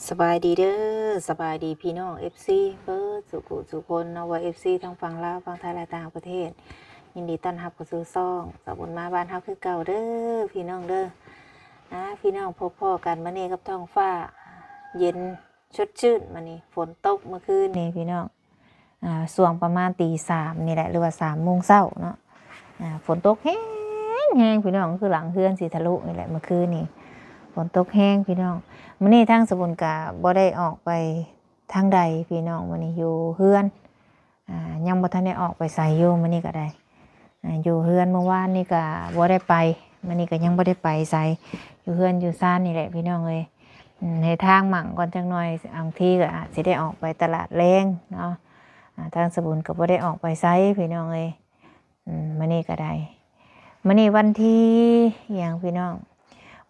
ສະບາຍດີເດີ ສະບາຍດີພີ່ນ້ອງເອັຟຊີເບິດສູ່ຜູ້ສູ່ຄົນເນາະ ວ່າເອັຟຊີທັງຝັ່ງລາວ ຝັ່ງໄທ ແລະ ຕ່າງປະເທດ. ຍິນດີຕ້ອນຮັບເຂົ້າສູ່ຊ່ອງສາວບຸນມາບ້ານເຮົາຄືເກົ່າເດີ ພີ່ນ້ອງເດີ. ອາ ພີ່ນ້ອງ ພົບພໍ້ກັນມື້ນີ້ກັບທ້ອງຟ້າເຢັນສົດຊື່ນ. ມື້ນີ້ຝົນຕົກເມື່ອຄືນນີ້ພີ່ນ້ອງ. ອ່າ ຊ່ວງປະມານຕີສາມນີ້ແຫຼະ ຫຼືວ່າສາມໂມງເຊົ້າເນາະ. ອ່າ ຝົນຕົກແຮງໆ ພີ່ນ້ອງ ຄືຫຼັງເຮືອນຊິທະລຸນີ້ແຫຼະ ເມື່ອຄືນນີ້ຝົນຕົກແຮງພີ່ນ້ອງ. ມື້ນີ້ທາງສະບຸນກະບໍ່ໄດ້ອອກໄປທາງໃດພີ່ນ້ອງ ມື້ນີ້ຢູ່ເຮືອນ. ອ່າ ຍັງບໍ່ທັນໄດ້ອອກໄປໃສຢູ່ ມື້ນີ້ກະໄດ້ ອ່າ ຢູ່ເຮືອນ. ມື້ວານນີ້ກະບໍ່ໄດ້ໄປ ມື້ນີ້ກະຍັງບໍ່ໄດ້ໄປໃສ ຢູ່ເຮືອນຢູ່ຊານນີ້ແຫຼະພີ່ນ້ອງເອີຍ. ອືມ ໃຫ້ທາງໝັ່ງກ່ອນຈັກໜ່ອຍ ບາງທີກໍອາດຊິໄດ້ອອກໄປຕະຫຼາດແລງເນາະ. ອ່າ ທາງສະບຸນກໍບໍ່ໄດ້ອອກໄປໃສພີ່ນ້ອງເອີຍ. ອືມ ມື້ນີ້ກໍໄດ້ ມື້ນີ້ວັນທີຫຍັງພີ່ນ້ອງ?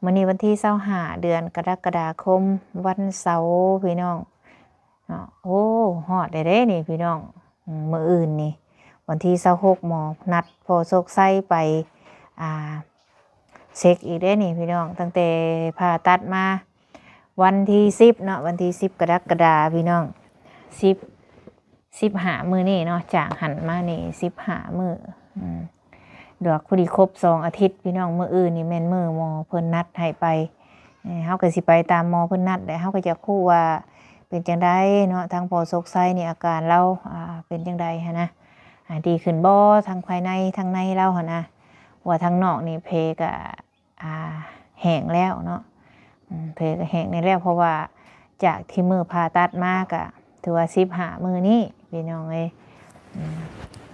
ມື້ນີ້ວັນທີຊາວຫ້າ ເດືອນກໍລະກະດາຄົມ ວັນເສົາພີ່ນ້ອງເນາະ. ໂອ້ ຮອດແລ້ວເດ້ນີ້ພີ່ນ້ອງ. ອືມ ມື້ອື່ນນີ້ວັນທີຊາວຫົກ ໝໍນັດພໍ່ໂຊກໄຊໄປ ອ່າ ເຊັກອີກເດ້ນີ້ພີ່ນ້ອງ ຕັ້ງແຕ່ຜ່າຕັດມາ ວັນທີສິບເນາະ ວັນທີສິບ ກະລະກະດາພີ່ນ້ອງ ສິບ ສິບຫ້າມື້ນີ້ເນາະ ຈາກຫັ້ນມານີ້ສິບຫ້າມື້. ອືມ ດອກພໍດີຄົບສອງອາທິດພີ່ນ້ອງ. ມື້ອື່ນນີ້ແມ່ນມື້ໝໍເພິ່ນນັດໃຫ້ໄປ ເອີ ເຮົາກໍຊິໄປຕາມໝໍເພິ່ນນັດແຫຼະ. ເຮົາກໍຢາກຮູ້ວ່າເປັນຈັ່ງໃດເນາະ ທາງພໍ່ໂຊກໄຊນີ້ອາການລາວ ອ່າ ເປັນຈັ່ງໃດຫັ້ນນະ ອ່າ ດີຂຶ້ນບໍ່ ທັງພາຍໃນທັງໃນລາວຫັ້ນນະ. ວ່າທາງນອກນີ້ແຜກະ ອ່າ ແຫ້ງແລ້ວເນາະ. ອືມ ແຜກະແຫ້ງແນ່ແລ້ວ ເພາະວ່າຈາກທີ່ມື້ຜ່າຕັດມາກະຖືວ່າສິບຫ້າມື້ນີ້ພີ່ນ້ອງເອີຍ. ອືມ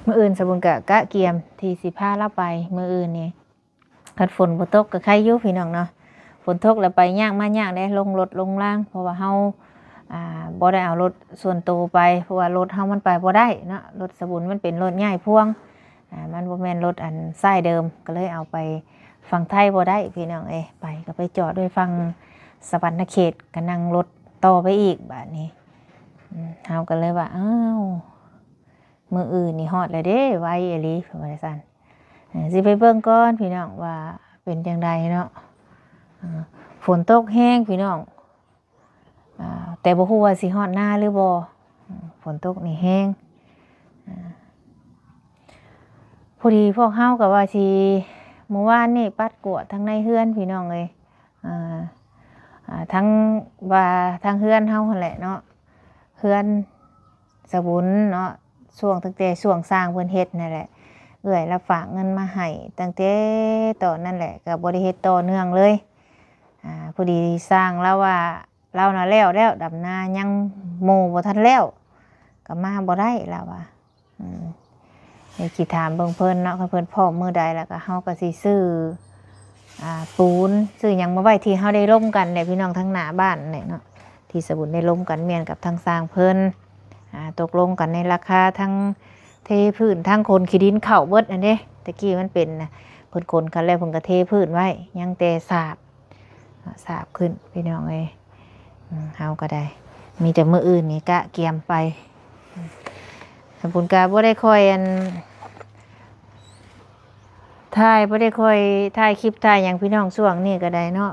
ມື້ອື່ນສະບຸນກະກະກຽມທີ່ຊິພາລາວໄປ ມື້ອື່ນນີ້ ຄັນຝົນບໍ່ຕົກກໍໄຄຢູ່ພີ່ນ້ອງເນາະ. ຝົນຕົກແລ້ວໄປຍາກມາຍາກເດ້ ລົງລົດລົງລາງ ເພາະວ່າເຮົາ ອ່າ ບໍ່ໄດ້ເອົາລົດສ່ວນໂຕໄປ ເພາະວ່າລົດເຮົາມັນໄປບໍ່ໄດ້ເນາະ. ລົດສະບຸນມັນເປັນລົດຍ້າຍພວງ ອ່າ ມັນບໍ່ແມ່ນລົດອັນຊາຍເດີມ ກໍເລີຍເອົາໄປຝັ່ງໄທບໍ່ໄດ້ພີ່ນ້ອງເອີຍ. ໄປກໍໄປຈອດໄວ້ຝັ່ງສະຫວັນນະເຂດ ກໍນັ່ງລົດຕໍ່ໄປອີກບາດນີ້. ອືມ ເຮົາກໍເລີຍວ່າ ອ້າວ ມື້ອື່ນນີ້ຮອດແລ້ວເດ້ ໄວອີ່ຫຼີ ເພິ່ນວ່າຊັ້ນ. ເອີ ຊິໄປເບິ່ງກ່ອນພີ່ນ້ອງວ່າເປັນຈັ່ງໃດເນາະ. ເອີ ຝົນຕົກແຮງພີ່ນ້ອງ ອ່າ ແຕ່ບໍ່ຮູ້ວ່າຊິຮອດນາຫຼືບໍ່. ເອີ ຝົນຕົກນີ້ແຮງ. ເອີ ພໍດີພວກເຮົາກໍວ່າຊິ ມື້ວານນີ້ປັດກວາດທາງໃນເຮືອນພີ່ນ້ອງເອີຍ. ອ່າ ອ່າ ທັງວ່າທາງເຮືອນເຮົາຫັ້ນແຫຼະເນາະ ເຮືອນສະບຸນເນາະ ຊ່ວງ ຕັ້ງແຕ່ຊ່ວງຊ່າງເພິ່ນເຮັດນັ້ນແຫຼະ ເອື້ອຍລາວຝາກເງິນມາໃຫ້ຕັ້ງແຕ່ຕອນນັ້ນແຫຼະ ກໍບໍ່ໄດ້ເຮັດຕໍ່ເນື່ອງເລີຍ. ອ່າ ພໍດີຊ່າງລາວວ່າ ລາວນະແລ້ວແລ້ວ ດຳນາ ຍັງໝູ່ບໍ່ທັນແລ້ວ ກໍມາບໍ່ໄດ້ລາວວ່າ. ອືມ ດຽວຊິຖາມເບິ່ງເພິ່ນເນາະ ຄັນເພິ່ນພ້ອມມື້ໃດແລ້ວກໍ ເຮົາກໍຊິຊື້ ອ່າ ປູນ ຊື້ຫຍັງມາໄວ້ທີ່ເຮົາໄດ້ລົມກັນແຫຼະພີ່ນ້ອງ ທາງໜ້າບ້ານແຫຼະເນາະ ທີ່ສະບຸນໄດ້ລົມກັນ ແມ່ນກັບທາງຊ່າງເພິ່ນ ອ່າ ຕົກລົງກັນໃນລາຄາ ທັງເທພື້ນ ທັງຂົນຂີ້ດິນເຂົ້າເບິດຫັ້ນເດ້. ແຕ່ກີ້ມັນເປັນນະ ເພິ່ນຂົນກັນແລ້ວ ເພິ່ນກໍເທພື້ນໄວ້ ຍັງແຕ່ສາບ ສາບຂຶ້ນພີ່ນ້ອງເອີຍ. ອືມ ເຮົາກໍໄດ້ ມີແຕ່ມື້ອື່ນນີ້ກະກຽມໄປ. ອືມ ສະບຸນກະບໍ່ໄດ້ຄ່ອຍ ອັນ ຖ່າຍ ບໍ່ໄດ້ຄ່ອຍຖ່າຍຄລິບຖ່າຍຫຍັງພີ່ນ້ອງ ຊ່ວງນີ້ກໍໄດ້ເນາະ.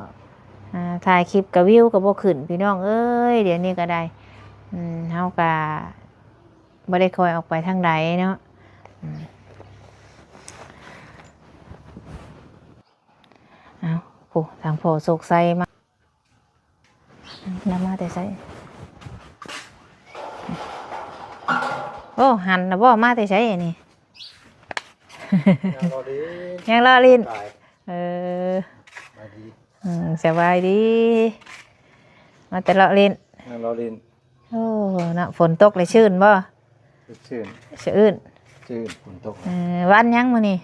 ອ່າ ຖ່າຍຄລິບກໍວິວກໍບໍ່ຂຶ້ນພີ່ນ້ອງເອີຍ ດຽວນີ້ກໍໄດ້. ອືມ ເຮົາກໍບໍ່ໄດ້ຄ່ອຍອອກໄປທາງໃດເນາະ. ອືມ ເອົ້າ ໂອ້ ທາງພໍ່ໂຊກໄຊມາ ລາວມາແຕ່ໃສ? ໂອ້ ຫັນລະບໍ່? ມາແຕ່ໃສອັນນີ້? ຍັງລໍຫຼິ້ນ ຍັງລໍຫຼິ້ນ. ເອີ ສະບາຍດີ ອືມ ສະບາຍດີ. ມາແຕ່ເລາະຫຼິ້ນ ຍັງລໍຫຼິ້ນ. ໂອ້ ເນາະ ຝົນຕົກແລ້ວຊື່ນບໍ່? ຊື່ນ ສະອື່ນ ຊື່ນ ຝົນຕົກ. ເອີ ວັນຫຍັງມື້ນີ້?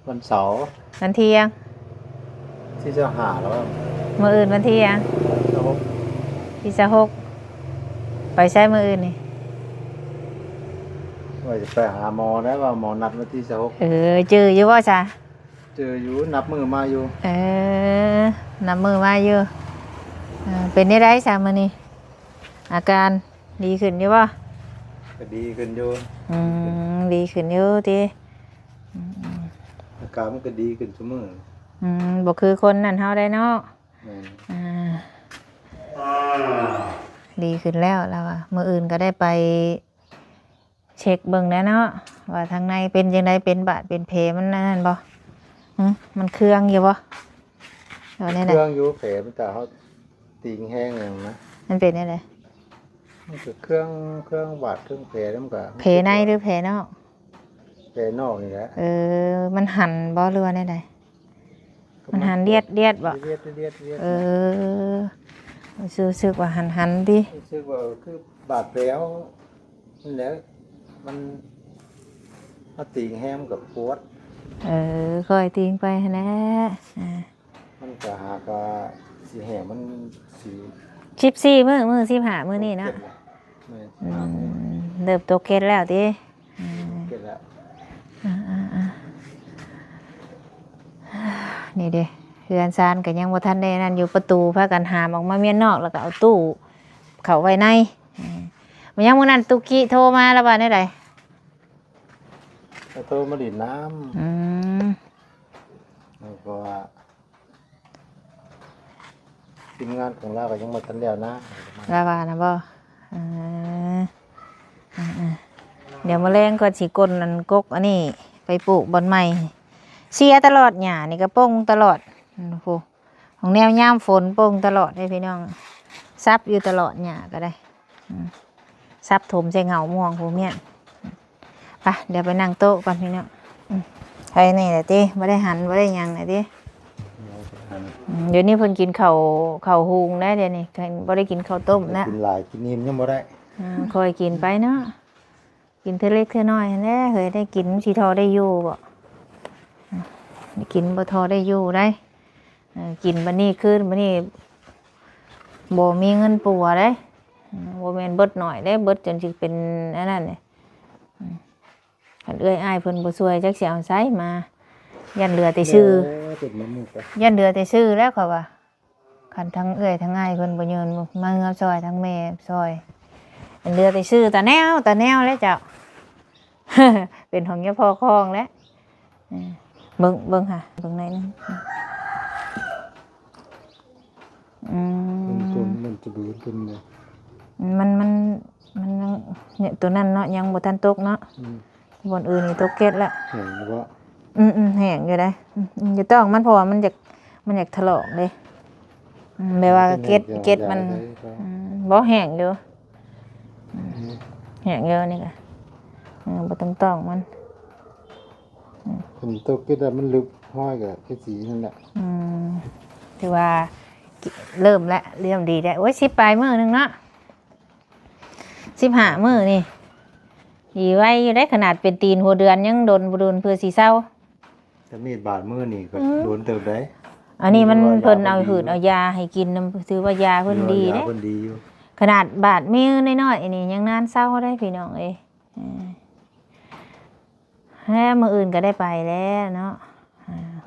ວັນເສົາ. ວັນທີຫຍັງ? ທີຊາວຫ້າແລ້ວ. ມື້ອື່ນວັນທີຫຍັງ? ຊາວຫົກ. ທີຊາວຫົກ. ໄປໃສມື້ອື່ນນີ້? ວ່າຈະໄປຫາໝໍແລ້ວ ວ່າໝໍນັດວັນທີຊາວຫົກ. ເອີ ຈື່ຢູ່ບໍ່ຊະ? ຈື່ຢູ່ ນັບມື້ມາຢູ່. ເອີ ນັບມື້ມາຢູ່. ເອີ ເປັນແນວໃດຊະມື້ນີ້? ອາການດີຂຶ້ນຢູ່ບໍ່? ກໍດີຂຶ້ນຢູ່. ອືມ ດີຂຶ້ນຢູ່ຕິ? ອືມ ອາການມັນກໍດີຂຶ້ນຊຸມື້. ອືມ ບໍ່ຄືຄົນນັ້ນເຮົາໄດ໋ເນາະ. ແມ່ນ. ອ່າ ດີຂຶ້ນແລ້ວລາວວ່າ ມື້ອື່ນກໍໄດ້ໄປເຊັກເບິ່ງແດ່ເນາະ ວ່າທາງໃນເປັນຈັ່ງໃດ ເປັນບາດເປັນແຜ ມັນອັນນັ້ນບໍ່? ຫຶ ມັນເຄືອງຢູ່ບໍ່? ວ່າແນວໃດ? ເຄືອງຢູ່ ແຜມັນ ຖ້າເຮົາຕີງແຮງຫຍັງນະ ມັນເປັນແນວໃດ? ມັນກໍເຄືອງ ເຄືອງບາດເຄືອງແຜ ແລ້ວມັນກໍ ແຜໃນຫຼືແຜນອກ? ແຜນອກນີ້ແຫຼະ. ເອີ ມັນຫັນບໍ່ ຫຼືວ່າແນວໃດ? ມັນຫັນລຽດໆບໍ່? ລຽດໆ ລຽດໆ ເອີ ຮູ້ສຶກວ່າຫັນໆຕິ ຮູ້ສຶກວ່າຄືບາດແຜນັ້ນແຫຼະ ມັນ ເຮົາຕີງແຮງມັນກໍປວດ. ເອີ ຄ່ອຍຕີງໄປຫັ້ນແຫຼະ ອ່າ ມັນກໍຫາກະຊິແຫ້ງ ມັນຊິ ສິບສີ່ມື້ ມື້ສິບຫ້າມື້ນີ້ເນາະ. ແມ່ນ ອືມ ເລີ່ມຕົກເກັດແລ້ວຕິ? ອືມ ເກັດແລ້ວ. ອ່າໆໆ ນີ້ເດ້ ເຮືອນຊານກໍຍັງບໍ່ທັນໄດ້ນັ້ນຢູ່ ປະຕູພາກັນຫາມອອກມາມ້ຽນນອກ ແລ້ວກໍເອົາຕູ້ເຂົ້າໄວ້ໃນ. ອືມ ມັນຍັງ ມື້ນັ້ນຕຸກກິໂທມາ ລາວວ່າແນວໃດ? ລາວໂທມາຫຼິ້ນນ້ຳ. ອືມ ລາວກໍວ່າ ທີມງານຂອງລາວກໍຍັງບໍ່ທັນແລ້ວນະ ລາວວ່ານະບໍ່? ເອີ ເອີໆ ດຽວມື້ແລງກໍຊິກົ້ນອັນກົກອັນນີ້ໄປປູກບ່ອນໃໝ່ ເສຍຕະຫຼອດ ຫຍ້ານີ້ກໍປົ່ງຕະຫຼອດ. ໂອ້ໂຫ ຂອງແນວຍາມຝົນປົ່ງຕະຫຼອດເດ້ພີ່ນ້ອງ ສັບຢູ່ຕະຫຼອດ ຫຍ້າກໍໄດ້. ອືມ ສັບຖົມໃສ່ເຫງົ້າມ່ວງພຸ້ນແມ່ນ. ໄປ ດຽວໄປນັ່ງໂຕະກ່ອນພີ່ນ້ອງ. ອືມ ໃຜນີ້ແຫຼະຕິ ບໍ່ໄດ້ຫັນ ບໍ່ໄດ້ຫຍັງແຫຼະຕິ. ອືມ ດຽວນີ້ເພິ່ນກິນເຂົ້າ ເຂົ້າຫຸງໄດ໋ ດຽວນີ້ ບໍ່ໄດ້ກິນເຂົ້າຕົ້ມແລ້ວ. ກິນຫຼາຍກິນອີ່ມຍັງບໍ່ໄດ້. ອືມ ຄ່ອຍກິນໄປເນາະ ກິນເທື່ອເລັກເທື່ອນ້ອຍຫັ້ນແຫຼະເຮີ້ຍ ໄດ້ກິນມັນຊິທໍ່ໄດ້ຢູ່ບໍ? ອືມ ໄດ້ກິນບໍ່ທໍ່ໄດ້ຢູ່ໄດ໋. ເອີ ກິນບັດນີ້ຄືນບັດນີ້ ບໍ່ມີເງິນປົວເດ້. ອືມ ບໍ່ແມ່ນເບິດໜ້ອຍເດ້ ເບິດຈົນຊິເປັນອັນນັ້ນເດ້. ອືມ ຄັນເອື້ອຍອ້າຍເພິ່ນບໍ່ຊ່ວຍ ຈັກຊິເອົາໃສມາ ຢ້ານເຫຼືອແຕ່ຊື່ ຢ້ານເຫຼືອແຕ່ຊື່ແລ້ວຂ້ອຍວ່າ. ຄັນທັງເອື້ອຍທັງອ້າຍເພິ່ນບໍ່ຍື່ນມາເຮືອຊ່ອຍ ທັງແມ່ຊ່ອຍ ເຫຼືອແຕ່ຊື່ຕາແນວ ຕາແນວແຫຼະເຈົ້າ ເປັນຂອງຍາພໍ່ຄອງແຫຼະ. ເອີ ເບິ່ງ ເບິ່ງຫາ ເບິ່ງໜ້ອຍໜຶ່ງ. ອືມ ເບິ່ງຕົ້ນມັນຈະເບິ່ງຕົ້ນໃດ ມັນ ມັນ ມັນຍັງ ໂຕນັ້ນເນາະ ຍັງບໍ່ທັນຕົກເນາະ. ອືມ ບ່ອນອື່ນນີ້ຕົກເກັດລະ ແຫ້ງຢູ່ບໍ່? ອືມໆ ແຫ້ງຢູ່ເດ້. ອືມໆ ຢ່າຕ້ອງມັນ ເພາະວ່າມັນຢາກ ມັນຢາກຖະຫຼອກເດ້. ອືມ ແບບວ່າເກັດ ເກັດມັນ ອືມ ບໍ່ ແຫ້ງຢູ່. ອືມ ອືມ ແຫ້ງຢູ່ນີ້ກະ ເອີ ບໍ່ຕ້ອງຕ້ອງມັນ. ອືມ ຄັນຕົກເກັດແລ້ວມັນລຶບ ຫ້ອຍກະຄືຊິນັ້ນແຫຼະ. ອືມ ຖືວ່າເລີ່ມແລ້ວ ເລີ່ມດີແລ້ວ. ໂອ້ຍ ສິບປາຍມື້ໜຶ່ງເນາະ. ສິບຫ້າມື້ນີ້ ດີໄວຢູ່ເດ້. ຂະໜາດເປັນຕີນຫົວເດືອນຍັງດົນບໍ່ດົນເພື່ອຊິເຊົາ. ແຕ່ມີດບາດມືນີ້ກໍ ອືມ ໂດນເຕີບໄດ໋. ອັນນີ້ມັນ ເພິ່ນເອົາ ເພິ່ນເອົາຍາໃຫ້ກິນນຳ ຖືວ່າຢາເພິ່ນດີເດ້. ເພິ່ນດີຢູ່. ຂະໜາດບາດມືນ້ອຍໆນີ້ຍັງນານເຊົາໄດ໋ ພີ່ນ້ອງເອີຍ. ເອີ ແຮ ມື້ອື່ນກໍໄດ້ໄປແລ້ວເນາະ.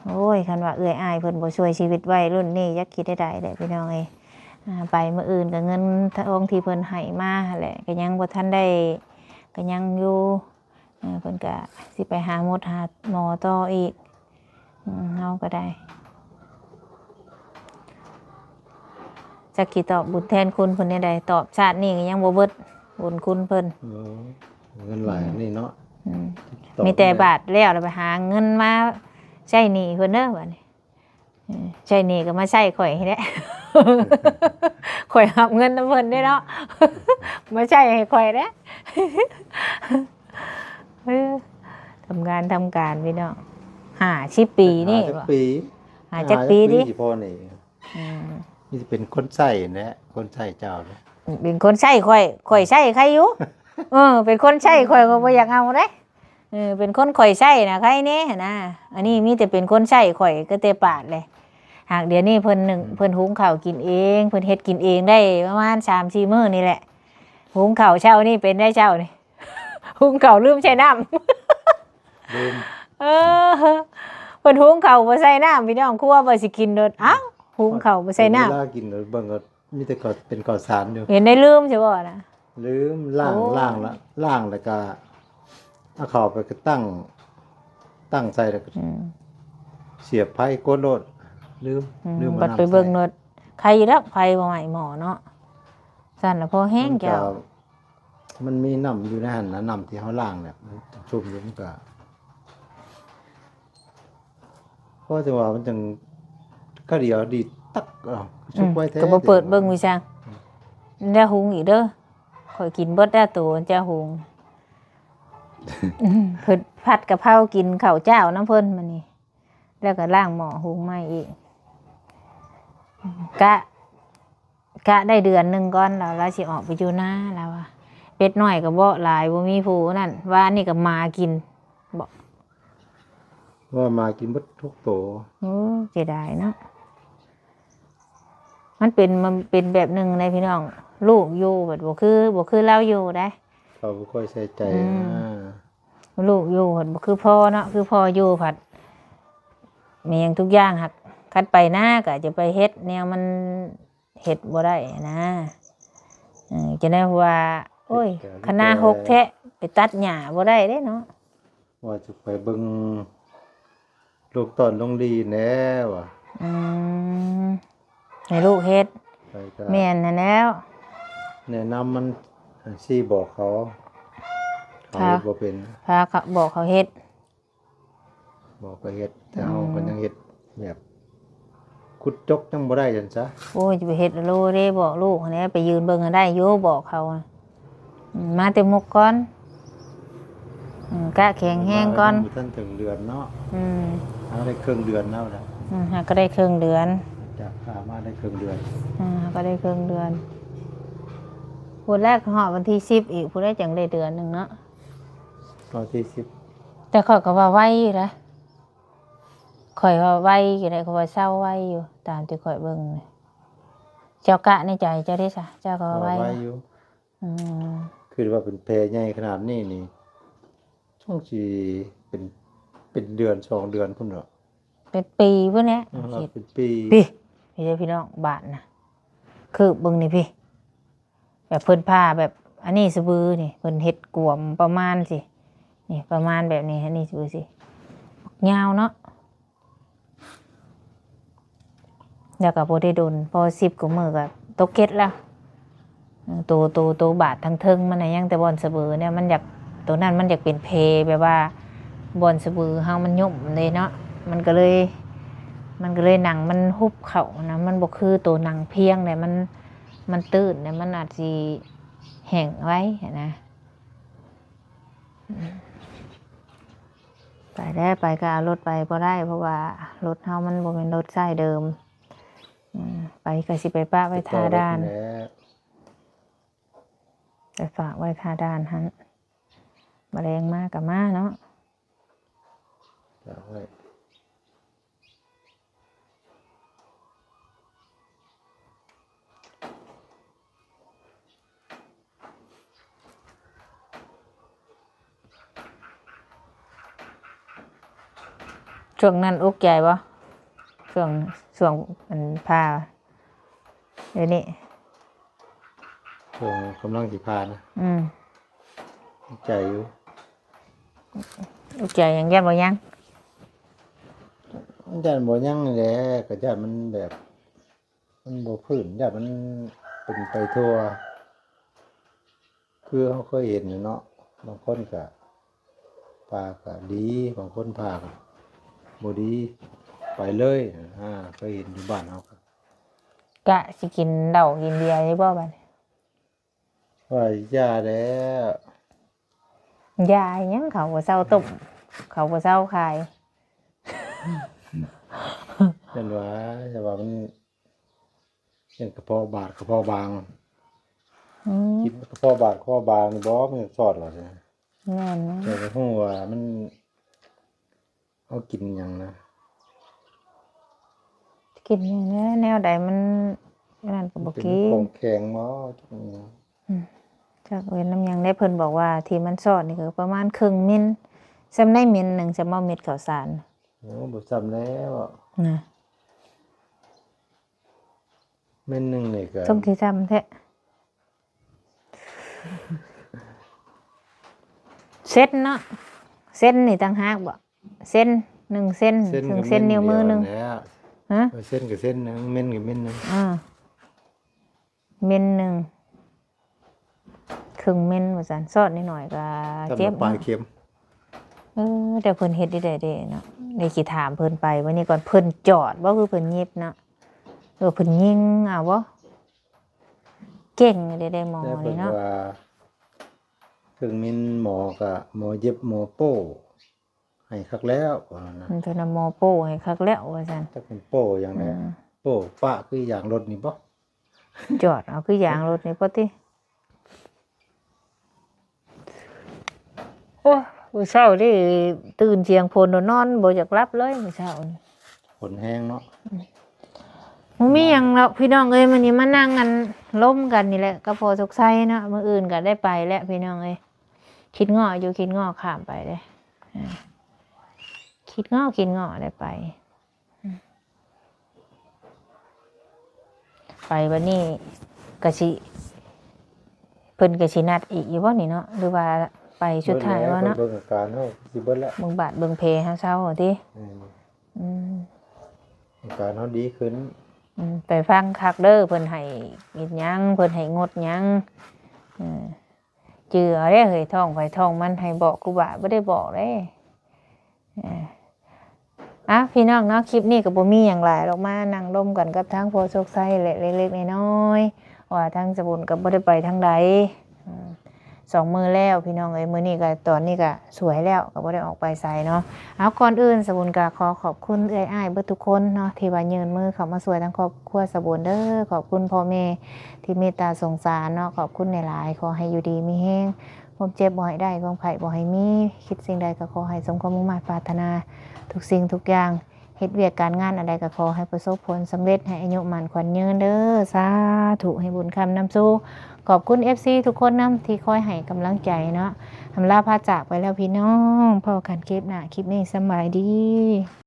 ໂອ້ຍ ຄັນວ່າເອື້ອຍອ້າຍເພິ່ນບໍ່ຊ່ວຍຊີວິດໄວ້ລຸ້ນນີ້ ຈັກຄິດແນວໃດແຫຼະພີ່ນ້ອງເອີຍ. ໄປມື້ອື່ນກໍເງິນທອງທີ່ເພິ່ນໃຫ້ມາຫັ້ນແຫຼະ ກໍຍັງບໍ່ທັນໄດ້ ກໍຍັງຢູ່. ເອີ ເພິ່ນກໍຊິໄປຫາໝົດຫາໝໍຕໍ່ອີກ. ເຮົາກໍໄດ້ ຈັກຊິຕອບບຸນແທນຄຸນເພິ່ນແນວໃດ. ຕອບຊາດນີ້ກໍຍັງບໍ່ເບິດບຸນຄຸນເພິ່ນ. ເອີ ເງິນຫຼາຍອັນນີ້ເນາະ. ອືມ ມີແຕ່ບາດແລ້ວ ແລ້ວໄປຫາເງິນມາໃຊ້ໜີ້ເພິ່ນເດີບາດນີ້. ເອີ ໃຊ້ໜີ້ກໍມາໃຊ້ຂ້ອຍນີ້ແຫຼະ. ຂ້ອຍຮັບເງິນນຳເພິ່ນເດ້ເນາະ ມາໃຊ້ໃຫ້ຂ້ອຍເດ້. ເອີ ທຳງານທຳການພີ່ນ້ອງ ຫ້າສິບປີນີ້ ຫ້າສິບປີ ຫ້າສິບປີຕິ ພໍນີ້. ອືມ ມີແຕ່ເປັນຄົນໃຊ້ແຫຼະ ຄົນໃຊ້ເຈົ້າເດ້. ເປັນຄົນໃຊ້ຂ້ອຍ ຂ້ອຍໃຊ້ໃຄຢູ່. ເອີ ເປັນຄົນໃຊ້ຂ້ອຍກໍບໍ່ຢາກເອົາເດ້. ເອີ ເປັນຄົນຂ້ອຍໃຊ້ນະ ໃຄແດ່ຫັ້ນນະ. ອັນນີ້ມີແຕ່ເປັນຄົນໃຊ້ຂ້ອຍກໍແຕ່ປາດເລີຍ. ຫາກດຽວນີ້ເພິ່ນໜຶ້ງ ອືມ ເພິ່ນຫຸງເຂົ້າກິນເອງ ເພິ່ນເຮັດກິນເອງໄດ້ປະມານສາມສີ່ມື້ນີ້ແຫຼະ. ຫຸງເຂົ້າເຊົ້ານີ້ເປັນໄດ໋ເຈົ້ານີ້ ຫຸງເຂົ້າລືມໃສ່ນ້ຳ. ລືມ ເອີ ເພິ່ນຫຸງເຂົ້າບໍ່ໃສ່ນ້ຳ ພີ່ນ້ອງ ຄົວວ່າຊິກິນໂດດ ອ້າວ ຫຸງເຂົ້າບໍ່ໃສ່ນ້ຳ. ເວລາກິນເບິ່ງກໍ ມີແຕ່ເຂົ້າ ເປັນເຂົ້າສານຢູ່. ເຫັນໄດ້ລືມຊິບໍ່ນະ? ລືມ ລ້າງ ໂອ້ ລ້າງລະ ລ້າງແລ້ວກະເອົາເຂົ້າໄປກໍຕັ້ງ ຕັ້ງໃສ່ແລ້ວກໍ ອືມ ສຽບໄຟກົດໂລດ. ລືມ ອືມ ລືມເອົານ້ຳໃສ່ ບັດໄປເບິ່ງໂລດ. ໄຄຢູ່ແລ້ວ ໄຟບໍ່ໄໝ້ໝໍ້ເນາະ. ຊັ້ນລະພໍແຮງເຈົ້າ. ມັນມີນ້ຳຢູ່ໃນຫັ້ນນະ, ນ້ຳທີ່ເຮົາລ້າງແຫຼະ ມັນຊຸ່ມຢູ່ ມັນກະ ພໍຈັ່ງວ່າມັນຈັ່ງ ກະດຽວດີດຕັກ ເອົາ ສຸກໄວແທ້ ກະບໍ່ເປີດເບິ່ງ ເດ ວິຊາງ ແລ້ວຫຸງອີກເດີ. ຂ້ອຍກິນເບິດແລ້ວໂຕເຈົ້າຫຸງ. ເພິ່ນຜັດກະເພົາກິນເຂົ້າເຈົ້ານຳເພິ່ນມື້ນີ້ ແລ້ວກະລ້າງໝໍ້ຫຸງໃໝ່ອີກ. ກະ ກະໄດ້ເດືອນໜຶ່ງກ່ອນ ລາວ ລາວຊິອອກໄປຢູ່ນາ ລາວວ່າ. ເປັດນ້ອຍກະເບາະຫຼາຍ ບໍ່ມີຜູ້ນັ້ນ. ວານນີ້ກະໝາກິນ ເບາະ ວ່າໝາກິນເບິດທຸກໂຕ. ໂອ້ ເສຍດາຍເນາະ. ມັນເປັນ ມັນເປັນແບບໜຶ່ງໃດພີ່ນ້ອງ ລູກຢູ່ບັດບໍ່ຄື ບໍ່ຄືລາວຢູ່ໃດ໋. ເຂົາບໍ່ຄ່ອຍໃສ່ໃຈ ອືມ ນະ. ລູກຢູ່ພັດບໍ່ຄືພໍ່ເນາະ ຄືພໍ່ຢູ່ພັດ ແມ່ນຫຍັງທຸກຢ່າງ ຫາກຄັນໄປນາກະຈະໄປເຮັດແນວມັນເຮັດບໍ່ໄດ້ນະ. ເອີ ຈະໄດ້ວ່າ ໂອ້ຍ ຄັນນາຮົກແທ້ ໄປຕັດຫຍ້າບໍ່ໄດ້ເດ້ເນາະ. ວ່າຈະໄປເບິ່ງລູກຕອນໂຮງຮຽນແດ່ວ່າ. ອືມ ໃຫ້ລູກເຮັດ ໄປກະ ແມ່ນຫັ້ນແລ້ວ ແນະນຳມັນ ອັນຊີ້ບອກເຂົາ ເຂົາເຮັດບໍ່ເປັນ ພາເຂົາ ບອກເຂົາເຮັດ ບອກເຂົາເຮັດ ແຕ່ເຮົາ ອືມ ກໍຍັງເຮັດແບບ ຂຸດຈົກຍັງບໍ່ໄດ້ຊັ້ນຊະ. ໂອ້ຍ ຈະໄປເຮັດໂລເດ້ ບອກລູກຫັ້ນແຫຼະ ໄປຢືນເບິ່ງຫັ້ນໄດ້ຢູ່ ບອກເຂົາ. ອືມ ມາແຕ່ມຸກກ່ອນ ອືມ ກະແຂງແຮງກ່ອນ ບໍ່ທັນເຖິງເດືອນເນາະ. ອືມ ຫາໄດ້ເຄິ່ງເດືອນແລ້ວລະ. ອືມ ຫາກະໄດ້ເຄິ່ງເດືອນ ຈາກພາມາໄດ້ເຄິ່ງເດືອນ. ອືມ ຫາກະໄດ້ເຄິ່ງເດືອນ ພຸ້ນແຫຼະ ຮອດວັນທີສິບອີກ ພຸ້ນແຫຼະ ຈັ່ງໄດ້ເດືອນໜຶ່ງເນາະ. ວັນທີສິບ ແຕ່ຂ້ອຍກໍວ່າໄວຢູ່ນະ ຂ້ອຍວ່າໄວຢູ່ໄດ໋ ຂ້ອຍວ່າເຊົາໄວຢູ່ ຕາມທີ່ຂ້ອຍເບິ່ງ. ເຈົ້າກະໃນໃຈເຈົ້າເດ້ຊະ ເຈົ້າກໍວ່າໄວ ວ່າໄວຢູ່. ອືມ ຄິດວ່າເປັນແຜໃຫຍ່ຂະໜາດນີ້ນີ້ ຕ້ອງຊິເປັນ ເປັນເດືອນສອງເດືອນພຸ້ນເນາະ ເປັນປີພຸ້ນແຫຼະ. ເອີ ເປັນປີ ພີ້ ພີ້ເດີພີ່ນ້ອງ ບາດນະ ຄືບເບິ່ງນີ້ພີ້ ແບບເພິ່ນຜ່າແບບອັນນີ້ສະບືນີ້ ເພິ່ນເຮັດກວມປະມານຊີ້ ນີ້ປະມານແບບນີ້ ອັນນີ້ສະບືຊີ້ ຍາວເນາະ. ແລ້ວກໍບໍ່ໄດ້ດົນ ພໍສິບກວ່າມື້ກໍຕົກເກັດແລ້ວ. ໂຕ ໂຕ ໂຕບາດທາງເທິງມັນນະ ຍັງແຕ່ບ່ອນສະບືນີ້ ມັນຢາກ ໂຕນັ້ນມັນຢາກເປັນແຜ ແບບວ່າບ່ອນສະບືເຮົາມັນຫຍຸ້ມເດ້ເນາະ ມັນກໍເລີຍ ມັນກໍເລີຍໜັງມັນຫຸບເຂົ້ານະ ມັນບໍ່ຄືໂຕໜັງພຽງໃດ໋ ມັນ ມັນຕື້ນໃດ໋ ມັນອາດຊິແຫ້ງໄວຫັ້ນນະ. ໄປແລ້ວ ໄປກໍເອົາລົດໄປບໍ່ໄດ້ ເພາະວ່າລົດເຮົາມັນບໍ່ແມ່ນລົດໃຊ້ເດີມ. ອືມ ໄປກໍຊິໄປປະໄວ້ທ່າດ່ານ ໄປຝາກໄວ້ທ່າດ່ານຫັ້ນ ມື້ແລງມາກໍມາເນາະ. ຊ່ວງນັ້ນອຸກໃຈບໍ່? ຊ່ວງ ຊ່ວງອັນຜ່າ ດຽວນີ້ ຊ່ວງກຳລັງຊິຜ່ານະ. ອືມ ອຸກໃຈຢູ່. ອຸກໃຈຫຍັງ? ຢ້ານບໍ່ຍັງ? ຢ້ານບໍ່ຍັງນີ້ແຫຼະ ກໍຢ້ານມັນແບບ ມັນບໍ່ຟື້ນ ຢ້ານມັນເປັນໄປທົ່ວ ຄືເຮົາເຄີຍເຫັນຢູ່ເນາະ ບາງຄົນກະຜ່າກະດີ ບາງຄົນຜ່າກະບໍ່ດີ ໄປເລີຍ ອາ ເຄີຍເຫັນຢູ່ບ້ານເຮົາ. ກະຊິກິນເຫຼົ້າກິນເບຍຢູ່ບໍ່ບາດນີ້? ວ່າຢ່າແລ້ວ ຢ່າຫຍັງ ເຂົາບໍ່ເຊົາຕົ້ມ ເຂົາບໍ່ເຊົາຂາຍ. ຢ້ານວ່າ ຢ່າວ່າມັນ ເປັນກະເພາະບາດກະເພາະບາງ. ອືມ ກິນກະເພາະບາດກະເພາະບາງນີ້ບໍ່ ມັນຊອດລະ. ແມ່ນ ແຕ່ບໍ່ຮູ້ວ່າມັນ ເຮົາກິນຫຍັງນະ? ກິນຫຍັງແດ່? ແນວໃດມັນ ອັນນັ້ນກໍບໍ່ກິນ. ຂອງແຂງບໍ່? ອືມ ຈັກເປັນນຳຫຍັງແດ່. ເພິ່ນບອກວ່າທີ່ມັນຊອດນີ້ກໍປະມານເຄິ່ງເມັນ. ສ່ຳໃດເມັນໜຶ່ງ? ສ່ຳເອົາເມັດເຂົ້າສານ. ໂອ້ ບໍ່ສ່ຳແລ້ວນະ. ເມັນໜຶ່ງນີ້ກໍ ສົມຊິສ່ຳແທ້. ເຊັນເນາະ ເຊັນນີ້ຕ່າງຫາກບໍ່? ເຊັນ ໜຶ່ງເຊັນ ເຊັນ ເຖິງເຊັນນິ້ວມືໜຶ່ງ. ຮະ? ເຊັນກໍເຊັນໜຶ່ງ ເມັນກໍເມັນໜຶ່ງ. ອາ ເມັນໜຶ່ງ ເຄື່ອງເໝັນວ່າຊັ້ນ ຊອດໜ້ອຍໆກໍເຈັບ ປາຍເຂັມ. ເອີ ແຕ່ເພິ່ນເຮັດໄດ້ເດ້ເນາະ ໄດ້ຊິຖາມເພິ່ນໄປມື້ນີ້ກ່ອນ ເພິ່ນຈອດບໍ່ ຄືເພິ່ນຫຍິບເນາະ ຫຼືວ່າເພິ່ນຍິງເອົາບໍ່? ເກັ່ງເດ້ ເດ້ໝໍນີ້ເນາະ ເພິ່ນວ່າເຄື່ອງເໝັນໝໍກະໝໍເຢັບໝໍໂປ້ ໃຫ້ຄັກແລ້ວວ່ານັ້ນນະ ເພິ່ນວ່າໝໍໂປ້ໃຫ້ຄັກແລ້ວວ່າຊັ້ນ ຈັກເປັນໂປ້ຫຍັງແຫຼະ ໂປ້ປະຄືຢາງລົດນີ້ບໍ່ ຈອດເອົາຄືຢາງລົດນີ້ບໍ່ຕິ. ໂອ້ຍ ມື້ເຊົ້ານີ້ຕື່ນສຽງຝົນ ນອນບໍ່ຢາກຫຼັບເລີຍມື້ເຊົ້ານີ້ ຝົນແຮງເນາະ ບໍ່ມີຫຍັງດອກພີ່ນ້ອງເອີຍ ມື້ນີ້ມານັ່ງອັນລົມກັນນີ້ແຫຼະ ກັບພໍ່ສຸກໄຊເນາະ ມື້ອື່ນກໍໄດ້ໄປແລ້ວພີ່ນ້ອງເອີຍ ຄິດງໍ້ຢູ່ ຄິດງໍ້ຂ້າມໄປເດ້ ຄິດງໍ້ ຄິດງໍ້ໄດ້ໄປ ໄປບັດນີ້ກໍຊິ ເພິ່ນກໍຊິນັດອີກຢູ່ບໍ່ນີ້ເນາະ ຫຼືວ່າໄປສຸດທ້າຍບໍ່ເນາະ ເບິ່ງອາການເຮົາຊິເບິດແລ້ວ ເບິ່ງບາດເບິ່ງແຜເຮົາເຊົາຕິ ອືມ ອືມ ອາການເຮົາດີຂຶ້ນ ອືມ ໄປຟັງຄັກເດີ ເພິ່ນໃຫ້ເຮັດຫຍັງ ເພິ່ນໃຫ້ງົດຫຍັງ ເອີ ຈື່ເອົາເດ້ເຮີ້ຍ ທ້ອງໃຜທ້ອງມັນ ໃຫ້ບອກຄູບາບໍ່ໄດ້ບອກເດ້ ເອີ ອ່ະ ພີ່ນ້ອງເນາະ ຄລິບນີ້ກໍບໍ່ມີຫຍັງຫຼາຍດອກ ມານັ່ງລົມກັນກັບທາງພໍ່ໂຊກໄຊແຫຼະ ເລັກໆນ້ອຍໆ ວ່າທາງສະບຸນກໍບໍ່ໄດ້ໄປທາງໃດ ອືມ ສອງມື້ແລ້ວພີ່ນ້ອງເອີຍ ມື້ນີ້ກໍ ຕອນນີ້ກໍສວຍແລ້ວ ກໍບໍ່ໄດ້ອອກໄປໃສເນາະ ເອົາ ກ່ອນອື່ນສະບຸນກໍຂໍຂອບຄຸນເອື້ອຍອ້າຍເບິດທຸກຄົນເນາະ ທີ່ວ່າຍື່ນມືເຂົ້າມາຊ່ວຍທາງຄອບຄົວສະບຸນເດີ ຂອບຄຸນພໍ່ແມ່ທີ່ເມດຕາສົງສານເນາະ ຂອບຄຸນຫຼາຍໆ ຂໍໃຫ້ຢູ່ດີມີແຮງ ຄວາມເຈັບບໍ່ໃຫ້ໄດ້ ຄວາມໄຂ້ບໍ່ໃຫ້ມີ ຄິດສິ່ງໃດກໍຂໍໃຫ້ສົມຄວາມມຸ່ງມາດປາດຖະໜາ ທຸກສິ່ງທຸກຢ່າງ ເຮັດວຽກການງານອັນໃດກໍຂໍໃຫ້ປະສົບຜົນສຳເລັດ ໃຫ້ອາຍຸໝັ້ນຂວັນຍືນເດີ ສາທຸ ໃຫ້ບຸນຄ້ຳນຳສູ່ ຂອບຄຸນເອັຟຊີທຸກຄົນນຳທີ່ຄອຍໃຫ້ກຳລັງໃຈເນາະ ອຳລາພາຈາກໄປແລ້ວພີ່ນ້ອງ ພໍ້ກັນຄລິບໜ້າ ຄລິບນີ້ສຳບາຍດີ.